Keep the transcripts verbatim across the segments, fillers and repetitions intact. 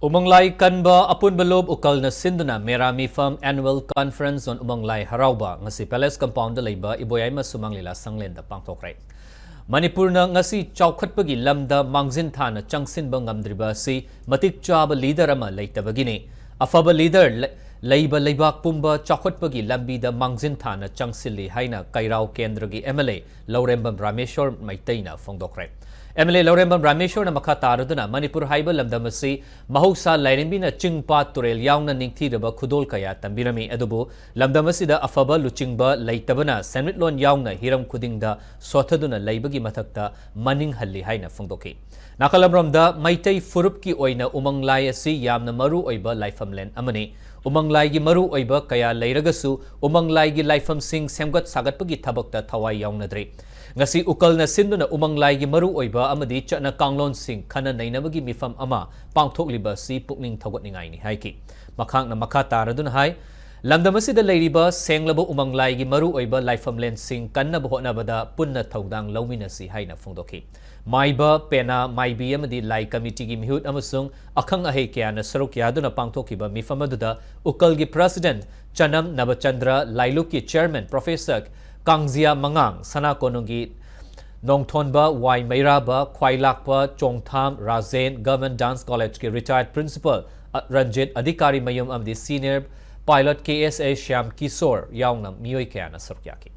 ꯎꯃꯪ ꯂꯥꯏ ꯀꯟꯕ ꯑꯄꯨꯟꯕ ꯂꯨꯞ ꯎꯀꯜꯅ ꯁꯤꯟꯗꯨꯅ ꯃꯦꯔꯥ ꯃꯤꯐꯝ Annual Conference on ꯎꯃꯪ ꯂꯥꯏ ꯍꯔꯥꯎꯕ ꯉꯁꯤ Palace Compoundꯗ ꯂꯩꯕ ꯏꯕꯣꯌꯥꯏꯃ ꯁꯨꯃꯥꯡ ꯂꯤꯂꯥ ꯁꯪꯂꯦꯟꯗ ꯄꯥꯡꯊꯣꯛꯈ꯭ꯔꯦ꯫ ꯃꯅꯤꯄꯨꯔꯅ ꯉꯁꯤ ꯆꯥꯎꯈꯠꯄꯒꯤ ꯂꯝꯗ ꯃꯥꯡꯖꯤꯟ ꯊꯥꯅ ꯆꯪꯁꯤꯟꯕ ꯉꯝꯗ꯭ꯔꯤꯕ ꯑꯁꯤ ꯃꯇꯤꯛ ꯆꯥꯕ leader ꯑꯃ ꯂꯩꯇꯕꯒꯤꯅꯤ꯫ ꯑꯐꯕ leader ꯂꯩ-, ꯂꯩꯕ ꯂꯩꯕꯥꯛ ꯄꯨꯝꯕ ꯆꯥꯎꯈꯠꯄꯒꯤ ꯂꯝꯕꯤꯗ ꯃꯥꯡꯖꯤꯟ ꯊꯥꯅ ꯆꯪꯁꯤꯜꯂꯤ ꯍꯥꯏꯅ ꯀꯩꯔꯥꯎ ꯀꯦꯟꯗ꯭ꯔꯒꯤ MLA ꯂꯧꯔꯦꯝꯕꯝ ꯔꯥꯃꯦꯁꯣꯔ ꯃꯩꯇꯩꯅ ꯐꯣꯡꯗꯣꯛꯈ꯭ꯔꯦ꯫ MLA ꯂꯧꯔꯦꯝꯕꯝ ꯔꯥꯃꯦꯁꯣꯔꯅ ꯃꯈꯥ ꯇꯥꯔꯗꯨꯅ ꯃꯅꯤꯄꯨꯔ ꯍꯥꯏꯕ ꯂꯝꯗꯝ ꯑꯁꯤ ꯃꯍꯧꯁꯥ ꯂꯥꯏꯔꯦꯝꯕꯤꯅ ꯆꯤꯡ ꯄꯥꯠ ꯇꯨꯔꯦꯜ ꯌꯥꯎꯅ ꯅꯤꯡꯊꯤꯔꯕ ꯈꯨꯗꯣꯜ ꯀꯌꯥ ꯇꯝꯕꯤꯔꯝꯃꯤ, ꯑꯗꯨꯕꯨ ꯂꯝꯗꯝ ꯑꯁꯤꯗ ꯑꯐꯕ ꯂꯨꯆꯤꯡꯕ ꯂꯩꯇꯕꯅ ꯁꯦꯟꯃꯤꯠꯂꯣꯟ ꯌꯥꯎꯅ ꯍꯤꯔꯝ ꯈꯨꯗꯤꯡꯗ ꯁꯣꯠꯊꯗꯨꯅ ꯂꯩꯕꯒꯤ ꯃꯊꯛꯇ ꯃꯅꯤꯡ ꯍꯜꯂꯤ ꯍꯥꯏꯅ ꯐꯣꯡꯗꯣꯛꯈꯤ꯫ ꯅꯥꯀꯜ ꯑꯃꯔꯣꯝꯗ ꯃꯩꯇꯩ ꯐꯨꯔꯨꯞꯀꯤ ꯑꯣꯏꯅ ꯎꯃꯪ ꯂꯥꯏ ꯑꯁꯤ ꯌꯥꯝꯅ ꯃꯔꯨ ꯑꯣꯏꯕ ꯂꯥꯏꯐꯝꯂꯦꯟ ꯑꯃꯅꯤ꯫ ꯎꯃꯪ ꯂꯥꯏꯒꯤ ꯃꯔꯨ ꯑꯣꯏꯕ ꯀꯌꯥ ꯂꯩꯔꯒꯁꯨ ꯎꯃꯪ ꯂꯥꯏꯒꯤ ꯂꯥꯏꯐꯝꯁꯤꯡ ꯁꯦꯝꯒꯠ ꯁꯥꯒꯠꯄꯒꯤ ꯊꯕꯛꯇ ꯊꯋꯥꯏ ꯌꯥꯎꯅꯗ꯭ꯔꯤ꯫ ꯉꯁꯤ ꯎꯀꯜꯅ ꯁꯤꯟꯗꯨꯅ ꯎꯃꯪ ꯂꯥꯏꯒꯤ ꯃꯔꯨ ꯑꯣꯏꯕ ꯑꯃꯗꯤ ꯆꯠꯅ ꯀꯥꯡꯂꯣꯟꯁꯤꯡ ꯈꯟꯅ ꯅꯩꯅꯕꯒꯤ ꯃꯤꯐꯝ ꯑꯃ ꯄꯥꯡꯊꯣꯛꯂꯤꯕ ꯑꯁꯤ ꯄꯨꯛꯅꯤꯡ ꯊꯧꯒꯠꯅꯤꯡꯉꯥꯏꯅꯤ ꯍꯥꯏꯈꯤ꯫ ꯃꯈꯥꯡꯅ ꯃꯈꯥ ꯇꯥꯔꯗꯨꯅ ꯍꯥꯏ, ꯂꯝꯗꯝ ꯑꯁꯤꯗ ꯂꯩꯔꯤꯕ ꯁꯦꯡꯂꯕ ꯎꯃꯪ ꯂꯥꯏꯒꯤ ꯃꯔꯨ ꯑꯣꯏꯕ ꯂꯥꯏꯐꯝꯂꯦꯟꯁꯤꯡ ꯀꯟꯅꯕ ꯍꯣꯠꯅꯕꯗ ꯄꯨꯟꯅ ꯊꯧꯗꯥꯡ ꯂꯧꯃꯤꯟꯅꯁꯤ ꯍꯥꯏꯅ ꯐꯣꯡꯗꯣꯛꯈꯤ꯫ ꯃꯥꯏꯕ, ꯄꯦꯅꯥ, ꯃꯥꯏꯕꯤ ꯑꯃꯗꯤ ꯂꯥꯏ ꯀꯃꯤꯇꯤꯒꯤ ꯃꯤꯍꯨꯠ ꯑꯃꯁꯨꯡ ꯑꯈꯪ ꯑꯍꯩ ꯀꯌꯥꯅ ꯁꯔꯨꯛ ꯌꯥꯗꯨꯅ ꯄꯥꯡꯊꯣꯛꯈꯤꯕ ꯃꯤꯐꯝ ꯑꯗꯨꯗ ꯎꯀꯜꯒꯤ President ꯆꯅꯝ ꯅꯕꯆꯟꯗ꯭ꯔ, ꯂꯥꯏꯂꯨꯛꯀꯤ Chairman Professor ꯀꯥꯡꯖꯤꯌꯥ ꯃꯉꯥꯡ, ꯁꯅꯥ ꯀꯣꯅꯨꯡꯒꯤ ꯅꯣꯡꯊꯣꯟꯕ ꯋꯥꯏ ꯃꯩꯔꯥꯕ, ꯈ꯭ꯋꯥꯏꯂꯥꯛꯄ ꯆꯣꯡꯊꯥꯝ Rajen, Government Dance Collegeꯀꯤ retired Principal, ꯑ, ꯔꯟꯖꯤꯠ ꯑꯙꯤꯀꯥꯔꯤ ꯃꯌꯨꯝ ꯑꯃꯗꯤ Senior Pilot KSA Shyam Kishore ꯌꯥꯎꯅ ꯃꯤꯑꯣꯏ ꯀꯌꯥꯅ ꯁꯔꯨꯛ ꯌꯥꯈꯤ꯫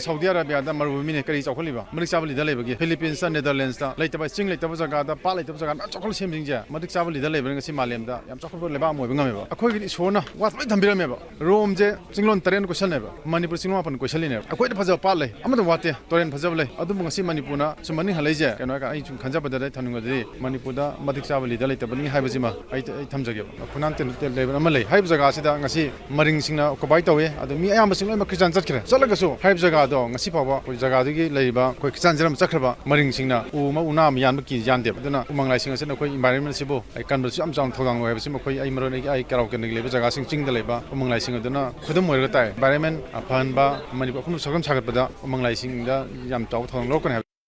ꯁꯥꯎꯗꯤ ꯑꯔꯥꯕꯤꯌꯥꯗ ꯃꯔꯨꯚꯨꯃꯤꯅꯦ ꯀꯔꯤ ꯆꯥꯎꯈꯠꯂꯤꯕ? ꯃꯔꯤꯛ ꯆꯥꯕ leader ꯂꯩꯕꯒꯤ, Philippines, Netherlands ꯂꯩꯇꯕ, ꯆꯤꯡ ꯂꯩꯇꯕ ꯖꯒꯥꯗ, ꯄꯥꯠ ꯂꯩꯇꯕ ꯖꯒꯥꯗ ꯃꯌꯥꯝ ꯆꯥꯎꯈꯠꯂ ꯁꯦꯝꯕꯁꯤꯡꯁꯦ, ꯃꯔꯤꯛ ꯆꯥꯕ leader ꯂꯩꯕꯅ ꯉꯁꯤ ꯃꯥꯂꯦꯝꯗ ꯌꯥꯝ ꯆꯥꯎꯈꯠꯄ ꯂꯩꯕꯥꯛ ꯑꯃ ꯑꯣꯏꯕ ꯉꯝꯃꯦꯕ꯫ ꯑꯩꯈꯣꯏꯒꯤꯗꯤ ꯏꯁꯣꯔꯅ ꯋꯥꯠꯇ ꯂꯣꯏ ꯊꯝꯕꯤꯔꯝꯃꯦꯕ꯫ ꯔꯣꯝꯁꯦ ꯆꯤꯡꯂꯣꯟ ꯇꯔꯦꯠꯅ ꯀꯣꯏꯁꯜꯂꯦꯕ, ꯃꯅꯤꯄꯨꯔ ꯆꯤꯡꯂꯣꯟ ꯃꯥꯄꯟ ꯀꯣꯏꯁꯜꯂꯤꯅꯦꯕ꯫ ꯑꯩꯈꯣꯏꯗ ꯐꯖꯕ ꯄꯥꯠ ꯂꯩ, ꯑꯃꯗ ꯋꯥꯠꯇꯦ, ꯇꯨꯔꯦꯜ ꯐꯖꯕ ꯂꯩ꯫ ꯑꯗꯨꯕꯨ ꯉꯁꯤ ꯃꯅꯤꯄꯨꯔꯅ ꯁꯨꯝ ꯃꯅꯤꯡ ꯍꯜꯂꯛꯏꯁꯦ ꯀꯩꯅꯣ ꯍꯥꯏꯔꯀꯥꯟꯗ, ꯑꯩ ꯁꯨꯝ ꯈꯟꯖꯕꯗ, ꯑꯩ ꯊꯝꯅꯤꯡꯕꯗꯗꯤ, ꯃꯅꯤꯄꯨꯔꯗ ꯃꯇꯤꯛ ꯆꯥꯕ leader ꯂꯩꯇꯕꯅꯤ ꯍꯥꯏꯕꯁꯤꯃ ꯑꯩ, ꯑꯩ ꯊꯝꯖꯒꯦꯕ꯫ ꯈꯨꯅꯥꯟ ꯇꯦꯟ ꯍꯣꯇꯦꯜ ꯂꯩꯕ ꯑꯃ ꯂꯩ ꯍꯥꯏꯔꯤꯕ ꯖꯒꯥꯁꯤꯗ ꯉꯁꯤ ꯃꯔꯤꯡꯁꯤꯡꯅ occupy ꯇꯧꯏ꯫ ꯑꯗꯣ ꯃꯤ ꯑꯌꯥꯝꯕꯁꯤꯡ ꯂꯣꯏꯅꯃꯛ Christian ꯆꯠꯈ꯭ꯔꯦ꯫ ꯆꯠꯂꯒꯁꯨ ꯍꯥꯏꯔꯤꯕ ꯖꯒꯥꯗꯣ ꯉꯁꯤ ꯐꯥꯎꯕ ꯑꯩꯈꯣꯏ ꯖꯒꯥꯗꯨꯒꯤ ꯂꯩꯔꯤꯕ ꯑꯩꯈꯣꯏ Christian ꯖꯔꯝ ꯆꯠꯈ꯭ꯔꯕ ꯃꯔꯤꯡꯁꯤꯡꯅ ꯎ ꯑꯃ, ꯎꯅꯥ ꯑꯃ ꯌꯥꯟꯕ ꯀꯤ ꯌꯥꯟꯗꯦꯕ꯫ ꯑꯗꯨꯅ ꯎꯃꯪ ꯂꯥꯏꯁꯤꯡ ꯑꯁꯤꯅ ꯑꯩꯈꯣꯏ environment ꯑꯁꯤꯕꯨ ꯑꯩ ꯀꯟꯕꯗꯁꯨ ꯌꯥꯝ ꯆꯥꯎꯅ ꯊꯧꯗꯥꯡ ꯂꯧꯋꯦ ꯍꯥꯏꯕꯁꯤꯃ ꯑꯩꯈꯣꯏ, ꯑꯩ ꯃꯔꯨ ꯑꯣꯏꯅ ꯑꯩ ꯀꯩꯔꯥꯎ ꯀꯦꯟꯗ꯭ꯔꯒꯤ ꯂꯩꯕ ꯖꯒꯥꯁꯤꯡ, ꯆꯤꯡꯗ ꯂꯩꯕ ꯎꯃꯪ ꯂꯥꯏꯁꯤꯡ ꯑꯗꯨꯅ ꯈꯨꯗꯝ ꯑꯣꯏꯔꯒ ꯇꯥꯏ꯫ Environment ꯐꯍꯟꯕ, ꯃꯅꯤꯄꯨꯔ ꯑꯄꯨꯟꯕ ꯁꯛꯇꯝ ꯁꯥꯒꯠꯄꯗ ꯎꯃꯪ ꯂꯥꯏꯁꯤꯡꯗ ꯌꯥꯝ ꯆꯥꯎꯕ ꯊꯧꯗꯥꯡ ꯂꯧꯔꯛꯀꯅꯤ ꯍꯥꯏꯕ꯫